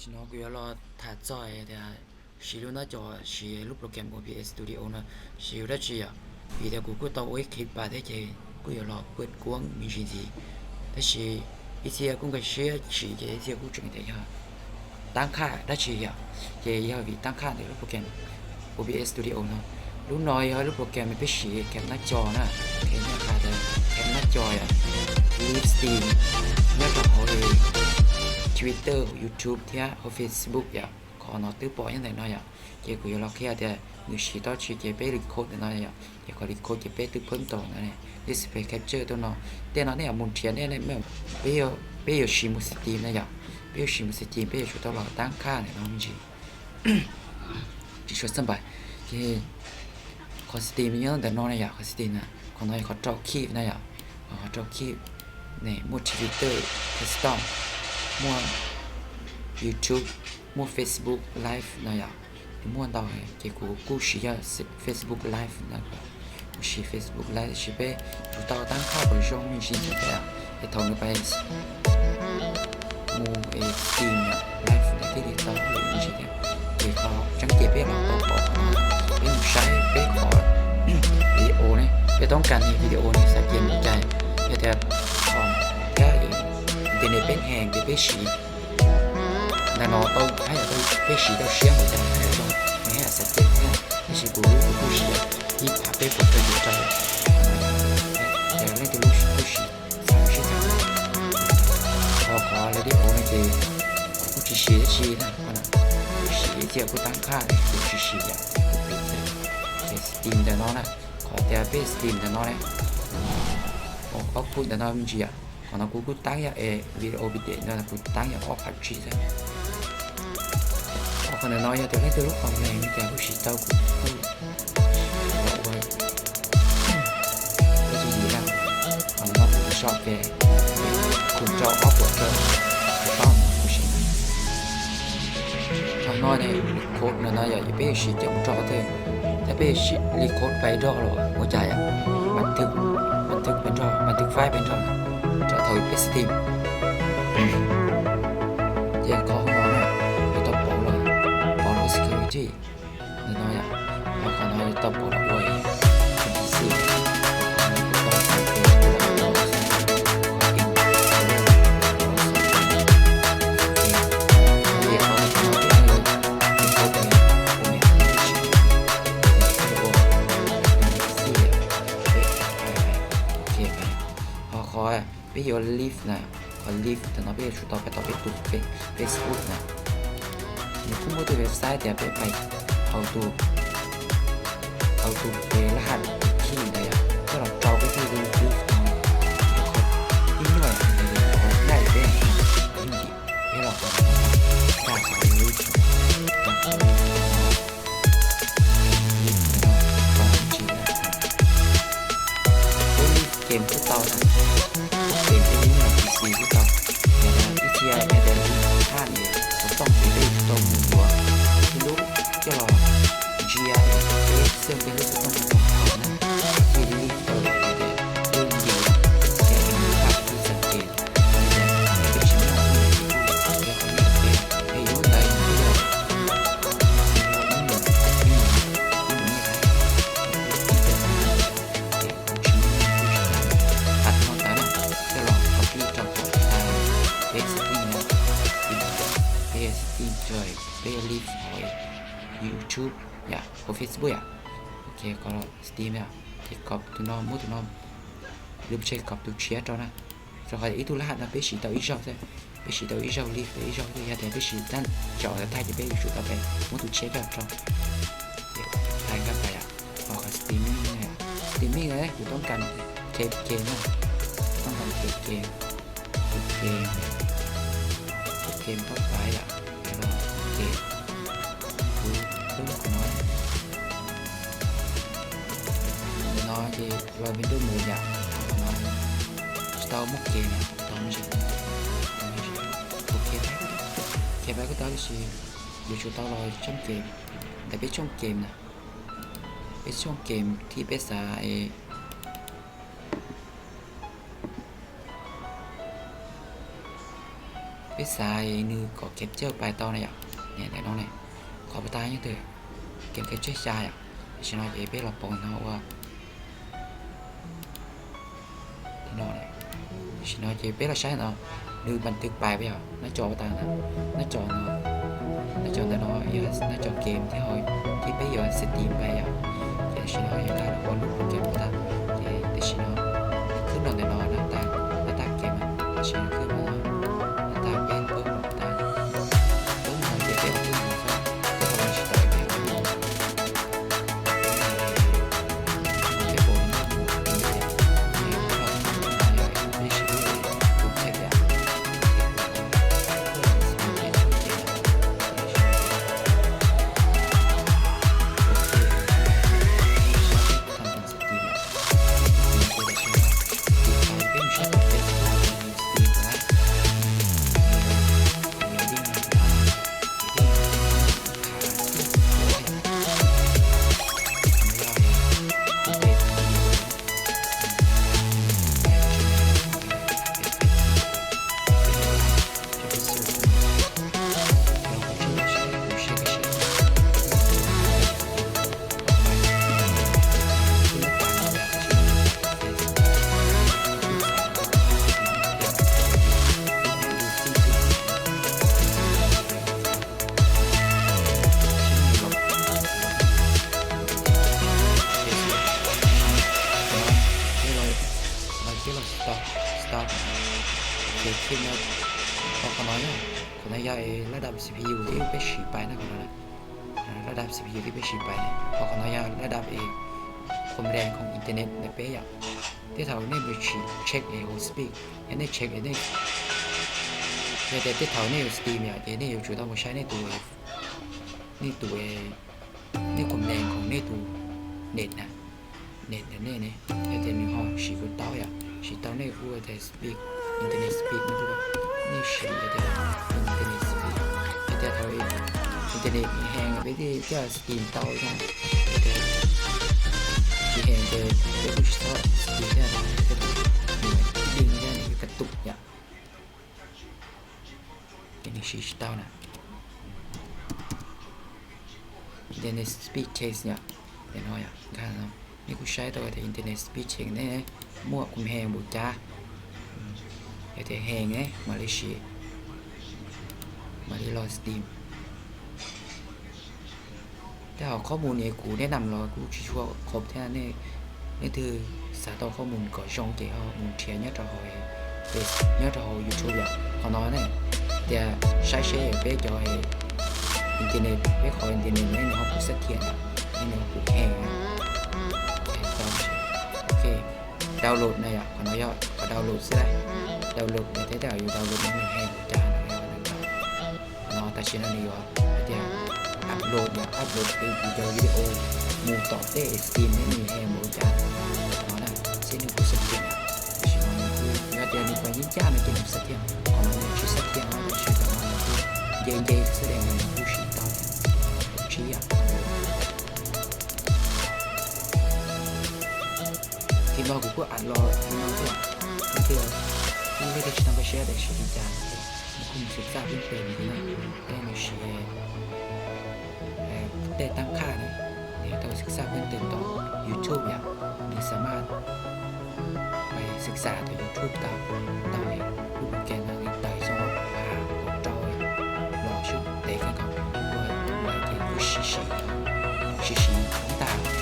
No kuv yuav los tham txog tias siv lub nab co, siv lub program O B S Studio no siv ua dab tsi yom. Vim tias kuv kuj tau ua ib clip pas thiab ces kuj yuav los kuaj kuab me ntsis ntxiv. Tab sis ib txhia kuj nkag siab siv ces ib txhia kuj tseem tias yog tab khaj dab tsi yom. Ces yog vim tab khaj ntawm lub program O B S Studio no. Lub no yog lub program peb siv kham nab co na, es nej hais tias kham nab co yom, live stream nyob rau hauv Twitter, YouTube thiab hauv Facebook yom. Qhov no twb pom nyob ntawm no yom. Ces kuv yuav los qhia tias nws siv tau dab tsi ces peb record ntawm no yom. Ces qhov record ces peb twb phab tau no, display capture tuaj no. Tej no nej yuav mus nrhiav nej, peb yuav siv mus stream na yom. Peb yuav siv mus stream peb yuav tsum tau los tab khaj ntawm no me ntsis. Tsis tshua xab npais. Ces qhov stream nyob ntawm no na yom, qhov stream na, qhov no yog qhov rau clip na yom. Qhov rau clip ne muaj Twitter custom, muaj YouTube, muaj Facebook Live no yom. Muaj ntau ces kuv kuj siv yog Facebook Live na. Kuv siv Facebook Live tab sis peb tsum tau tab khaj kom zoo me ntsis thiab. Es thaum nws pais mus stream live nws thiaj li tau me ntsis thiab. Ces qhov tseeb ces peb los tau pom, peb mus saib peb qhov video ne, peb toob kas video ne xav ces mus cais. Yog tias qhov thiab internet peb heev ces peb siv ntawm no tau hais tias peb siv tau siab npaum cas nws haj yam xav ces thiab. Tab sis kuv lub kuj siv ib phav peb puas rau yus rau, ces leej twg lub kuj siv xav sib xav. Qhov qhov video no ces kuv kuj tsis siv dab tsi na, kuv siv ib txhia kuj tab khaj kuv tsis siv yom. Ces stream ntawm no na, qhov tias peb stream ntawm no ne, output ntawm no me ntsis yom. Qhov no kuv kuj tab yog video video no kuv tab yog ob phav tsib xwb. Qhov ntawm no yog tias leej twg lub qhov me me cas kuj siv tau kuv kuj los ua dab tsi yim na. Qhov no kuv short ke, kuv rau ob puas rau, rau kuv siv. Qhov no ne, record ntawm no yog peb yuav siv coj mus rau qhov twg, thiab peb yuav siv record pais nrog los ua cas yom, mas twg, mas twg pais nrog, mas twg file pais nrog, rau thaum peb stream. Ces qhov no na, yuav tau pauv los, pauv los security ntawm no yom, qhov no yuav tau pauv los ua Ho qhov peb yuav live na, qhov live ntawm no peb yuav tsum tau peb tau peb tus Facebook na. Nws kuj muaj tus website tias peb pais hauv tus, hauv tus laj haj key ntawd yom, coj los rau peb thiaj li live no. Qhov tib nyuag ntawd qhov nqaij peb ib yim peb los qhov no, rau qhov live no. Peb live game kuj tau na, game peb live no P C kuj tau. Yog ib txhia yog tias live thaj ne, xov tooj ces peb yuav tsum tau mus yuav ib lub coj los ntsia peb xeem peb lub xov tooj tau na, thiaj li tau yog tias peb live game thaj peb xeem ces peb tsis muaj, yog qhov no ces peb yuav ntawd yog Peb stream hauv YouTube yom, hauv Facebook yom. Ok, qhov stream yom, ces kov tus no, muab tus no, lub tseg kov tus tshiab rau na. Rau qhov ib tug laj haj no peb siv tau ib zaug xwb, peb siv tau ib zaug live, ib zaug xwb, yog tias peb siv dab tsi tag ces peb yuav tsum tau peb muab tus tshiab coj rau. Ces tag nkaj pas yom, qhov streaming, streaming na, kuv toob kas game, game na, toob kas game, game, game toob pas yom, game, kuv lub qhov no, ntawm no ces los Windows mus yom, qhov no tsis tau muaj game na, tau me ntsis, tau me ntsis, ok, game pab kuj tau tiam sis yuav tsum tau los tshooj game, ntawm peb tshooj game na, peb tshooj game thiab peb xav es Peb xav nws kom kev cawj pais tau na yom. Niam ntawm no ne, qhov puas tag nyob twg, kev kev cawj xya yom. Tam sim no ces peb los pauv no ua no. Tam sim no ces peb los saib no, nws npas twg pais yom, nab co tas na, nab co no, nab co ntawm no yog nab co game thiab ho, ces peb yuav Steam pais yom. Ces tam sim no yog kaj los ua lub program tas, ces tam sim no khwb no ntawm no nab tas, nab tas game, tam sim no khwb no, nab tas peb pawb no tas, pawb no ces peb ua lub no xwb, peb ua tsis tau peb ua lub no. Qhov no yog lab dab C P U thiab peb siv pais na, qhov no lab dab C P U thiab peb siv pais na, ho qhov no yog lab dab es qhov ram khoom internet ntawm peb yom. Tej thaum nej mus check es hauv speed, yog nej check es nej, yog tias tej thaum nej yuav Steam yom, ces nej yuav tsum tau mus saib nej tus, nej tus, nej qhov ram khoom nej tus net na, net ntawm nej ne, yog tias nws ho siv puas tau yom, siv tau nej hu tias speed, internet speed no, nej siv tias internet speed, yog tias thaum internet heev peb thiaj Steam tau, yog tias tsis heev ces peb kuj tsis txhob Steam thiab, nws ding thiab nws yuav kab tum yom. Ces nws siv tsis tau na. Internet speed test yom, no yom, nej kuj saib tau tias internet speed test ne, muaj kuv heev npaum cas, yog tias heev ne mam li siv, mam li los Steam. Tej hom qhob mus ne kuv nej nam los kuj tsis tshua khoom thiab, nej leej twg xav tau qhob mus kom zoo ces ho mus nrhiav nyob rau hauv, nyob rau hauv YouTube yom. Qhov no ne, tias saib seb peb cov internet, peb qhov internet ne nws ho puas xab thiam, nws ho puas heev. Ok, download na yom, qhov no yog qhov download xwb lauj. Download yog tej yam yus download nws heev cas no. Qhov no tam sim no nws yuav hais tias upload yom, upload yus cov video mus tom tej Steam ne nws heev npaum cas no na, seb nws puas xab thiam. Tam sim no nws kuj yog tias nws puas yeej ncaj no ces nws xab thiam, qhov no nws tsis xab thiam no, tam sim no nws kuj nce nce xwb, nws kuj siv tau, kuj tsib yom. Tim no kuv kuj am los tim no thiab, kuj tias kuj leej twg tsis tau nkag siab tias siv li cas, kuj mus xwm txaj peb tes mus na, peb mus siv tej tab khaj na, nws tau xwm txaj peb tes tom YouTube yom, nws xam maj xwm txaj tom YouTube tau, tau lub program no nws tawm xyoo phav kaum rau los sib tes kawg nkaus, ua lawm ces kuj siv siv, siv siv ib tag.